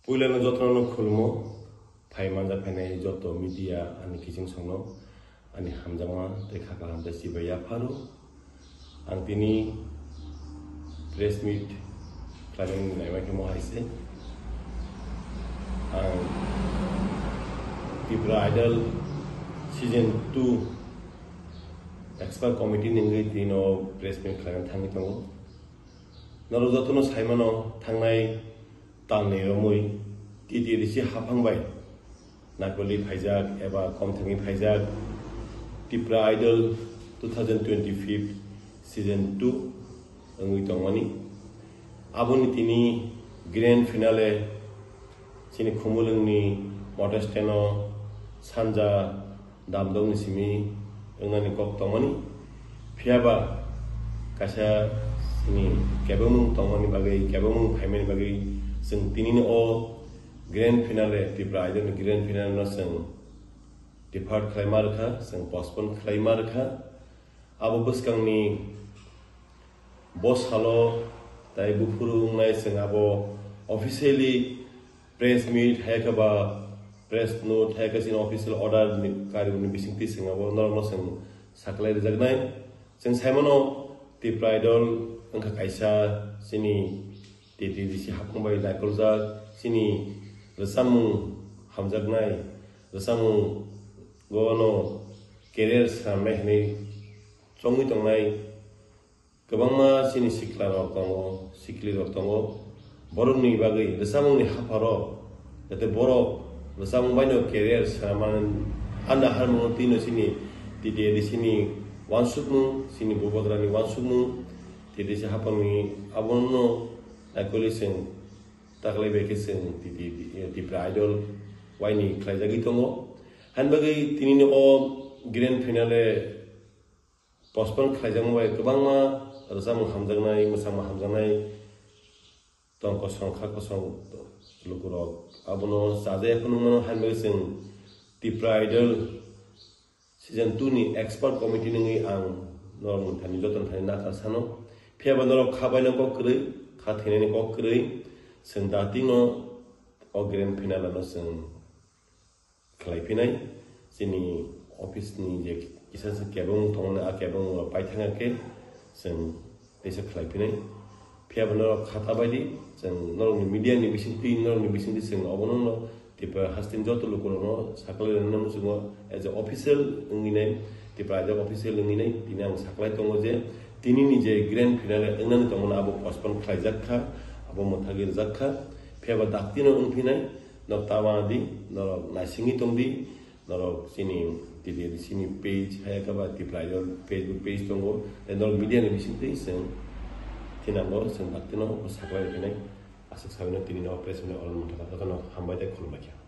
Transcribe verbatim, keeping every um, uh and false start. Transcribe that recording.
Puilano jotono khulmo, phai manja phainai joto media ani kiching songno ani hamjakma tei kha kaham tei chibai yapharo. Ang tini press meet khlaimani naima khe mo hai se. Ang Tipra Idol season two expert committee ni wngwi tino press meet khlaina thangwi tongo. Norok jotono saimano thangnai talni romwi T T A D C haphang bai naikoli phaijak eba kom thangwi phaijak Tipra Idol two thousand twenty-five season two wngwi tongmani. Aboni tini grand finale chini Khumulwngni motor stand-o sanja damdokni simi wngnani kok tongmani. Phiyaba kaisa chini kebengmung tongmani bagwi, kebengmung phaimani bagwi chwng tinini o grand finale, Tipra Idol ni grand finale no chwng defer khlaima rwkha, chwng postpone khlaima rwkha. Abo bwskangni bo salo tai buphuru wngnai chwng abo officially press meet hai khe ba press note hai khe chini official order ni kariyokni bisingtwi chwng abo norokno chwng saklai rwjaknai. Chwng saimano Tipra Idol wngkha kaisa chini T T A D C haphang bai naikoljak chini rwchapmung hamjaknai, rwchapmung gono career swnamnai hinwi chongwi tongnai. Kwbangma chini sikla rok tongo, sikli rok tongo. Borokni bagwi rwchapmungni hapharo, jate borok rwchapmung baino career swnamani anda harmungo tino chini T T A D C ni uansukmung, chini bubagrani uansukmung, T T A D C haphangni abono naikoli chwng taklai bai khe chwng T T A D C, Tipra Idol waini khlaijagwi tongo. Hain bagwi tinini o grand finale postpone khlaijakma bai kwbangma rwchapmung hamjaknai, mwsamung hamjaknai tong kosong kha kosong lukurok abono chajaya phano mano, hain bagwi chwng Tipra Idol season two ni expert committee nungwi ang norokni thani jotoni thani nakar sano. Phiyaba norok kha baino kok kwrwi, kha thinani kok kwrwi, chwng datingno o grand finale no chwng khlai phinai. Chini office ni je kisa se kebeng tongmani, a kebeng rok pai thangya khe chwng teisa khlai phinai. Phiyaba norok khata bai di, chwng norokni media ni bisingtwi, norokni bisingtwi chwng obono no Tipra hasteni joto lukurokno saklai rwna muchungo as a official wngwi nai, Tipra as a official wngwi nai, tini ang saklai tongo je tini ni je grand finale wngnani tongmani abo postpone khlaijak kha, abo mwthagwi rwjak kha. Phiyaba daktino wng phinai, norok ta wana di, norok naisingwi tong di, norok chini T T A D C ni page, hai khe ba Tipra Idol Facebook page tongo, tei norok media ni bisingtwi chwng thinango, chwng daktino saklai rw phinai. Aswk sabino tini no press meet ni oro mwthangkha, jotono hambai tei khulumbai kha.